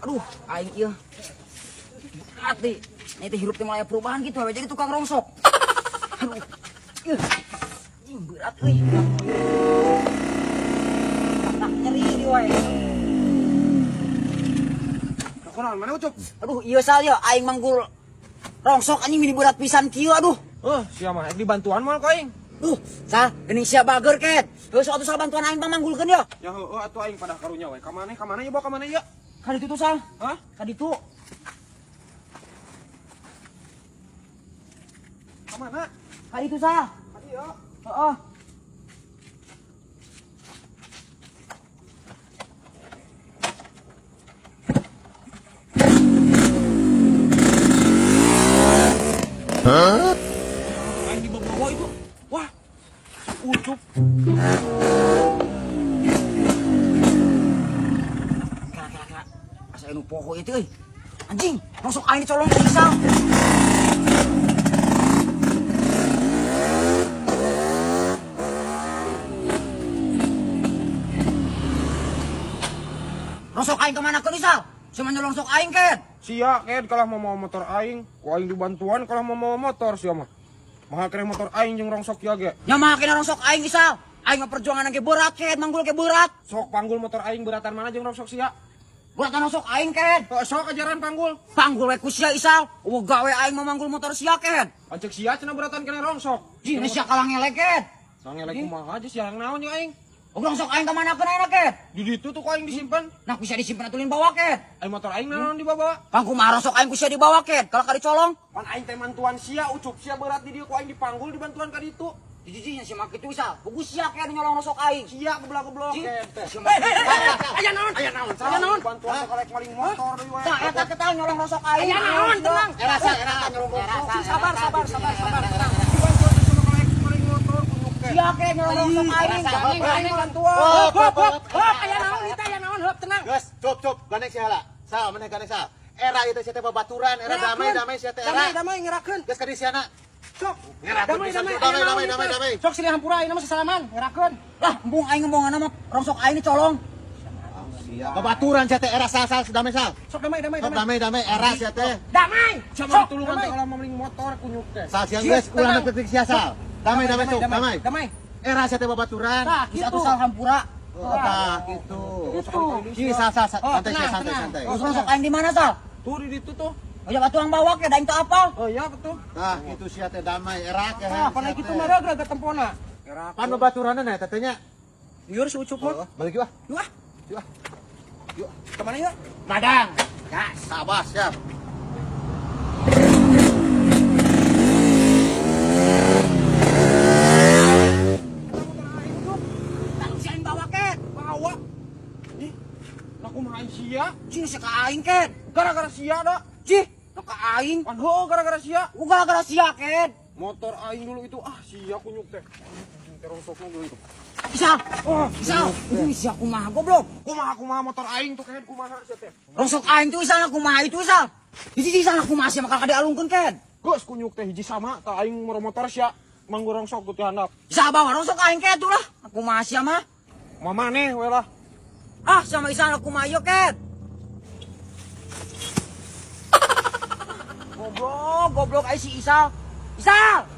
Aduh, aing ieu. Hati. Ini teh hirup teh mulai perubahan gitu, we jadi tukang rongsok. Aduh. Ih. Anjing berat euy. Tak nyeri di wae. Kunaon mana Ucup? Aduh, ieu Sal ya aing manggul rongsok anjing mini berat pisan kieu aduh. Eh, sia mah dibantuan moal ku aing. Duh, Sal, geuning sia bager ket. Heuh sok atuh Sal bantuan aing pamanggulkeun ya. Ya heueuh atuh aing padah karunya we. Ka maneh ka mana ieu bawa ka mana ieu? Ka ditu tuh Sal. Hah? Ka ditu. Ka mana? Ka ditu Sal. Ka dieu. Heeh. Aing dibawa itu. Wah. Si Ucup. Kala kala kala. Asa anu poho itu euy. Anjing, rongsok aing dicolong ku Sal. Rongsok aing kemana ke Sal? Sia mah nyolong sok aing ket. Sia ket kalah mau mawa motor aing. Ku aing dibantuan kalah mau mawa motor sia mah. Maha keren motor aing jeung rongsok ya ge. Nya mah kena rongsok aing Sal. Aing mah perjuangan ge berat ket, manggul ge berat. Sok panggul motor aing beratan mana jeung rongsok sia? Beratan rongsok aing ket. Heuh, sok ajaran panggul. Panggul we ku sia Isal. Eueuh gawe aing mah manggul motor sia ket. Ancek sia cenah beratan kena rongsok. Jing sia kalah ngelek ket. Nang ngelek kumaha aja sia yang naon jeung aing. Oh, rongsok aing ka mana keun ayeuna ket? Di ditu tuh ku aing disimpan. Nah ku sia disimpan atulin bawa ket. Aing motor aing naon dibawa? Pang kumaha rongsok aing ku sia dibawa ket. Kalau ka dicolong. Pan aing teh mantuan sia, Ucup sia berat di dieu ku aing dipanggul dibantuan ka ditu. Jijijnya sia mah kitu Isal. Pugu sia ket nyolong rongsok aing. Sia geblak-geblok Jing. ket teh. Sia mah. Aya naon? Aya naon? Aya naon? Bantuan teh karek maling motor deui we. Tah eta ketang nyolong rongsok aing. Aya naon, tenang. Era sal, era nyolong rongsok. Sabar, sabar, sabar, sabar. Dibantuan teh sono karek maling motor kunyuk teh. Sia ket nyolong rongsok aing. Aing bantuan. Hop, hop, hop, hop. Aya naon ieu teh aya naon? Hop, tenang. Geus, cup, cup, gandeng sia heula. Sal, maneh gandeng sal. Era ieu teh sia teh babaturan, era damai, damai sia teh era. Damai, damai ngerakeun. Geus ka dieu siana. Sok. Ngerakeun Damai, pisan, damai, damai, aya naon damai, ieu damai, teh? damai. Sok silih hampura ayeuna mah sasalaman, ngerakeun. Lah, embung aing ngembongan mah rongsok aing dicolong. Sia babaturan sia teh era sal, sal, damai sal. Sok damai, damai, Sok damai, damai, era sia teh. Damai. Sama Sok, ditulungan damai. teh kalau maling motor kunyuk teh. Sal sia geus ulah nepi sia sal. Damai, damai, sok, damai. Damai. Era sia teh babaturan. Tah, Geus gitu. atuh Sal hampura. Oh, tah gitu. Gitu. Ki sal, sal, sal. Oh, Santai sia, tenang, santai, tenang. santai. Terus rongsok aing di mana Sal? Tuh di ditu tuh. Oh ya batu ang bawa ke, da aing teu apal. Oh iya betul. Tah, gitu sia teh damai, era ke. Tah, pan kitu mah raga tempona. Pan babaturanna na eta teh nya. Liur si Ucup mah. Balik yuk ah. Yuk ah. Yuk ah. Yuk. Kemana yuk? Madang. Gas. Sabar, siap. Tang si aing bawa ket. Bawa. Ih, lah kumaha aing sia? Cing sia ka aing ket. Gara-gara sia da. Cih, nu ka aing. Pan heueuh gara-gara sia. Ku gara-gara sia ket. Motor aing dulu itu ah sia kunyuk teh. Anjing teh rongsokna dulu itu. Isal, Oh, Isal, itu sia kumaha goblok. kumaha kumaha motor aing tuh ket kumaha sia teh. Rongsok aing tuh Isal kumaha itu Isal. Hiji Isal kumaha sia bakal dialungkeun ket. Geus kunyuk teh hiji sama tah aing moro motor sia manggu rongsok tuh ti handap. Isal bawa rongsok aing ket tuh lah. Kumaha sia mah. Mamaneh we lah. Ah, sama Isal kumaha ieu ket. Goblok, goblok ai si Isal. Isal.